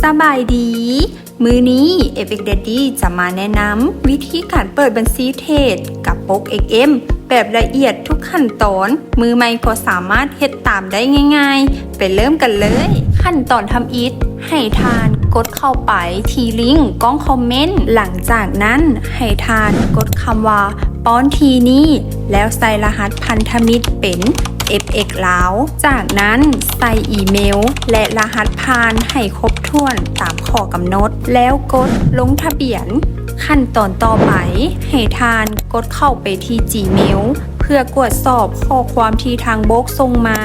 ສະບາຍດີ ມື້ນີ້ ເອັຟເອັກ Daddy ຈະມາແນະນຳວິທີການເປີດບັນຊີເທຣດກັບ Forex M ແບບລະອຽດທຸກຂັ້ນຕອນ, ມືໃໝ່ກໍສາມາດເຮັດຕາມໄດ້ງ່າຍໆ. ໄປເລີ່ມກັນເລີຍ. ຂັ້ນຕອນທຳອິດ, ໃຫ້ທ່ານກົດເຂົ້າໄປທີ່ລິ້ງກ້ອງຄອມເມັນ. ຫຼັງຈາກນັ້ນ, ໃຫ້ທ່ານກົດຄຳວ່າ ປ້ອນທີ່ນີ້ ແລ້ວໃສ່ລະຫັດພັນທະມິດເປັນ ເອັຟເອັກ ລາວ. ຈາກນັ້ນໃສ່ອີເມວ ແລະ ລະຫັດຜ່ານໃຫ້ຄົບຖ້ວນຕາມຂໍ້ກຳນົດ ແລ້ວກົດລົງທະບຽນ. ຂັ້ນຕອນຕໍ່ໄປ, ໃຫ້ທ່ານກົດເຂົ້າໄປທີ່ Gmail ເພື່ອກວດສອບຂໍ້ຄວາມທີ່ທາງໂບກສົ່ງມາ.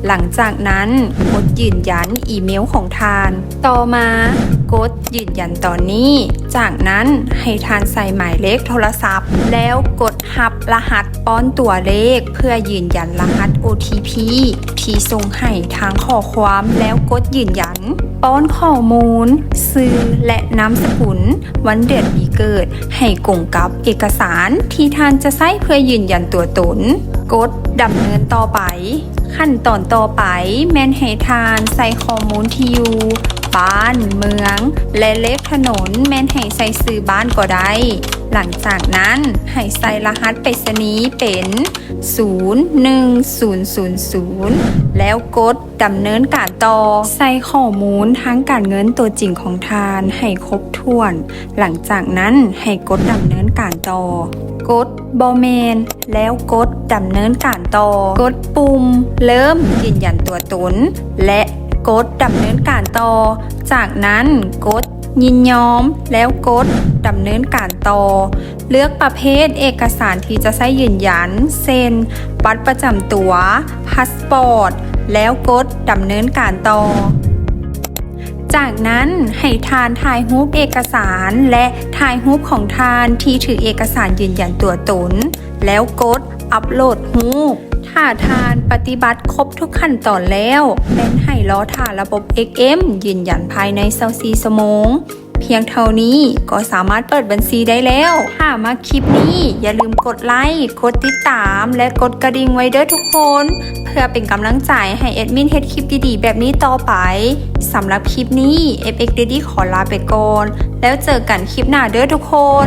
ຫຼັງຈາກນັ້ນ ກົດຢືນຢັນອີເມວຂອງທ່ານ. ຕໍ່ມາ ກົດຢືນຢັນຕອນນີ້. ຈາກນັ້ນໃຫ້ທ່ານໃສ່ໝາຍເລກໂທລະສັບ ແລ້ວກົດຮັບລະຫັດປ້ອນຕົວເລກ ເພື່ອຢືນຢັນລະຫັດ ໂອທີພີ ທີ່ສົ່ງໃຫ້ທາງຂໍ້ຄວາມ ແລ້ວກົດຢືນຢັນ. ປ້ອນຂໍ້ມູນ ຊື່ ແລະ ນາມສະກຸນ, ວັນເດືອນປີເກີດ ໃຫ້ກົງກັບເອກະສານທີ່ທ່ານຈະໃຊ້ເພື່ອຢືນຢັນຕົວຕົນ. ກົດດຳເນີນຕໍ່ໄປ. ຂັ້ນຕອນຕໍ່ໄປແມ່ນໃຫ້ທ່ານໃສ່ຂໍ້ມູນທີ່ຢູ່, ບ້ານ, ເມືອງ ແລະ ເລກຖະໜົນ, ແມ່ນໃຫ້ໃສ່ຊື່ບ້ານກໍໄດ້. ຫຼັງຈາກນັ້ນໃຫ້ໃສ່ລະຫັດໄປສະນີເປັນ ສູນໜຶ່ງສູນສູນສູນ ແລ້ວກົດດຳເນີນການຕໍ່. ໃສ່ຂໍ້ມູນທາງການເງິນຕົວຈິງຂອງທ່ານໃຫ້ຄົບຖ້ວນ. ຫຼັງຈາກນັ້ນໃຫ້ກົດດຳເນີນການຕໍ່. ກົດບໍ່ແມ່ນ ແລ້ວກົດດຳເນີນການຕໍ່. ກົດປຸ່ມເລີ່ມຢືນຢັນຕົວຕົນ ແລະ ກົດດຳເນີນການຕໍ່. ຈາກນັ້ນກົດຍິນຍອມ ແລ້ວກົດດຳເນີນການຕໍ່. ເລືອກປະເພດເອກະສານທີ່ຈະໃຊ້ຢືນຢັນ ເຊັ່ນ ບັດປະຈຳຕົວ, ພາສປອດ ແລ້ວກົດດຳເນີນການຕໍ່. ຈາກນັ້ນໃຫ້ທ່ານຖ່າຍຮູບເອກະສານ ແລະ ຖ່າຍຮູບຂອງທ່ານທີ່ຖືເອກະສານຢືນຢັນຕົວຕົນ ແລ້ວກົດອັບໂຫຼດຮູບ. ຖ້າທ່ານປະຕິບັດຄົບທຸກຂັ້ນຕອນແລ້ວ, ແມ່ນໃຫ້ລໍຖ້າລະບົບ ເອັຟເອັກ ເອັມ ຢືນຢັນພາຍໃນຊາວສີ່ຊົ່ວໂມງ. ພຽງເທົ່ານີ້ກໍສາມາດເປີດບັນຊີໄດ້ແລ້ວ. ຖ້າມັກຄລິບນີ້ ຢ່າລືມກົດໄລ, ກົດຕິດຕາມ ແລະ ກົດກະດິ່ງໄວ້ເດີ້ທຸກຄົນ ເພື່ອເປັນກຳລັງໃຈໃຫ້ແອດມິນເຮັດຄລິບດີໆແບບນີ້ຕໍ່ໄປ. ສຳລັບຄລິບນີ້ ເອັຟເອັກ Daddy ຂໍລາໄປກ່ອນ ແລ້ວເຈີກັນຄລິບໜ້າເດີ້ທຸກຄົນ.